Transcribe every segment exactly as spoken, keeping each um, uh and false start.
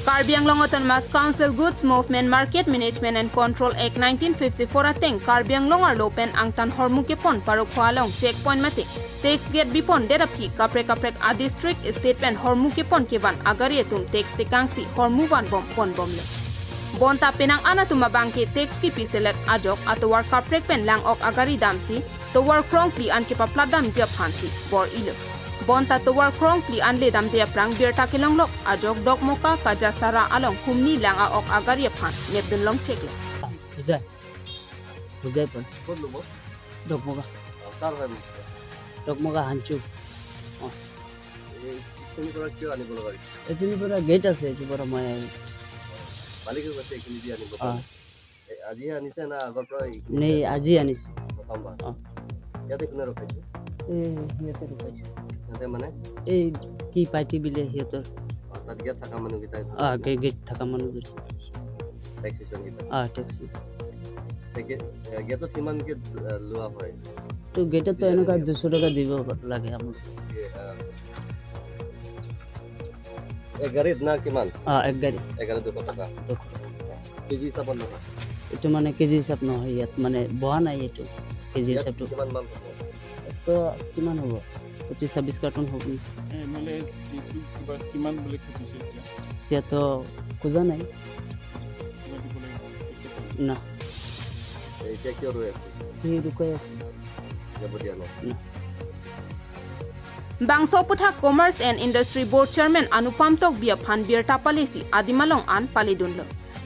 Karbi Anglong Autonomous Council Goods Movement Market Management and Control Act nineteen fifty-four ateng Karbi Anglong arlo pen angtan hormu kepon parokho along checkpoint mate tax gate bipon det aphi kaprek kaprek a district state pen hormu kepon kevan agari atum tax tekangsi hormu vanbom ponbomlo. Bonta penang an atum abangke tax kipi selet ajok atovar kaprek pen lang-ok agari damsi tovar krongphli an kepaplat damji aphansi bor-ilo. Bonta tovar krongphli an le damde aphrang birta kelonglok ajok Dokmoka Kajasara along humni lang a-ok agari aphan nepdun long cheklo. বুজাই বুজাই পোৱা নাই। ক'ত ল'ব? ডকমকা। অ, কাৰ হয় মাছটো? ডকমকা হাঞ্চু। অ। এই কোনখিনিৰ পৰা কিয় আনিব লগা হৈছে? এইখিনিৰ পৰা গেট আছে, এইটোৰ পৰা মই আহিম। মালিকে কৈছে এইখিনি দি আনিব অ। কাৰণে। এ, আজিহে আনিছে না আগৰ পৰা এইখিনি নেই, আছে? আজি আনিছো। প্ৰথমবাৰ? অ। ইয়াতে কোনে ৰখাইছে? এই সিহঁতে ৰখাইছে। সিহঁতে মানে? এই কি পাৰ্টি বুলে সিহঁতৰ। অ, তাত ইয়াত থকা মানুহকেইটাই অ, গে-, গেট থকা মানুহ কৰিছে। টেক্স চিষ্টেম কেইটা? অ, টেক্স চিষ্টেম। তে গে-, এ, গেটত কিমানকে, এ, লোৱা হয়? তো গেটত তো এনেকুৱা দুশ টকা দিব লাগে আমাৰ। এ, এ, এক গাড়ীত না কিমান? অ, এক গাড়ী। এক গাড়ীত দুশ টকা। দুশ। কেজি হিচাপত নহয়? এইটো মানে কেজি হিচাপ নহয়, ইয়াত মানে বহা নাই এইটো। কেজি ইয়াত হিচাপটো। কিমান মাল হ'ব? ইয়াত তো কিমান হ'ব? পঁচিছ ছাব্বিছ কাৰ্টুন হ'ব। এ, মানে এইটো কিবা কিমান বোলে খুজিছে এতিয়া? এতিয়া তো খোজা নাই। কিবা দিব লাগিব? না। এতিয়া কিয় ৰৈ আছে? সি ৰৈ আছে। যাব দিয়া নাই? না। Bangso aputhak Commerce and Industry Board Chairman Anupam Tokbi aphan birta palesi adim along an paledunlo.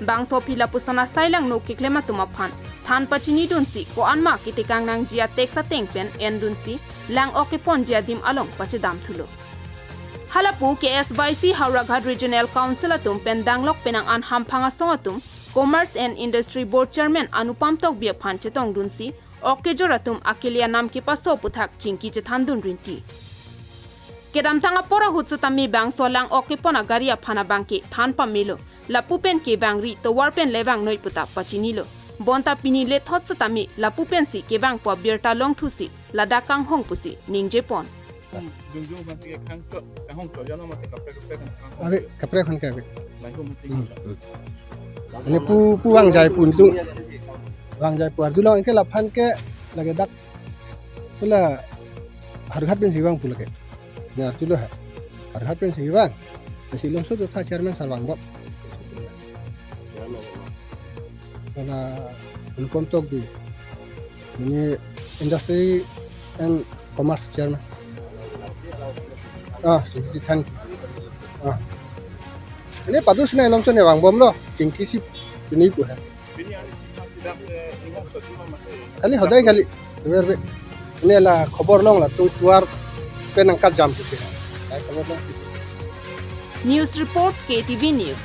Bangso aphi lapuson asai langno keklem atum aphan than pachinidunsi ko-anma ketekang nangji a tax ateng pen endunsi lang-ok keponji adim along pachedamthulo. Halapu K S Y C Howraghat Regional Council atum pen danglok penang an hamphang asong atum Commerce and Industry Board Chairman Anupam Tokbi aphan chetongdunsi ok kejor atum akele anam kepaso aputhak chingki chethandun rinti. Kedamtang apor ahut setame bangso lang-ok kepon agari aphan abangke than pamelo, lapu pen kevangri tovar pen le vangnoi puta pachinilo. Bonta pini lethot setame lapu pensi kevangpo abirta longthusi ladak kanghong pusi ningjepon. Jongjong aphansi kanghong chot, kanghong chot, jana mate kaprek kaprek kan kanghong. Ave, kaprek aphan ke ave. Bangso aphansi Hmm, chot. Hmm. Ani pu, pu vangjai pu nelitum. Vangjai pu arjulong ke laphan ke lage dak. Pula Howraghat pensi vang pu lake. Ni arjulo ha. Howraghat pensi vang. Lasi longso do tha chairman sar vangbom. Hala Anupam Tokbi. Ini Industry and Commerce Chairman. Ah, sisi than. Ah. Ini padus na ilong tu ne vangbomlo. Chingki si pini pu hai. Kali hodai kali. Ber be. Ini la khobor long latum tovar pen nangkat jam tu. Hai khobor long. News report, K T V News.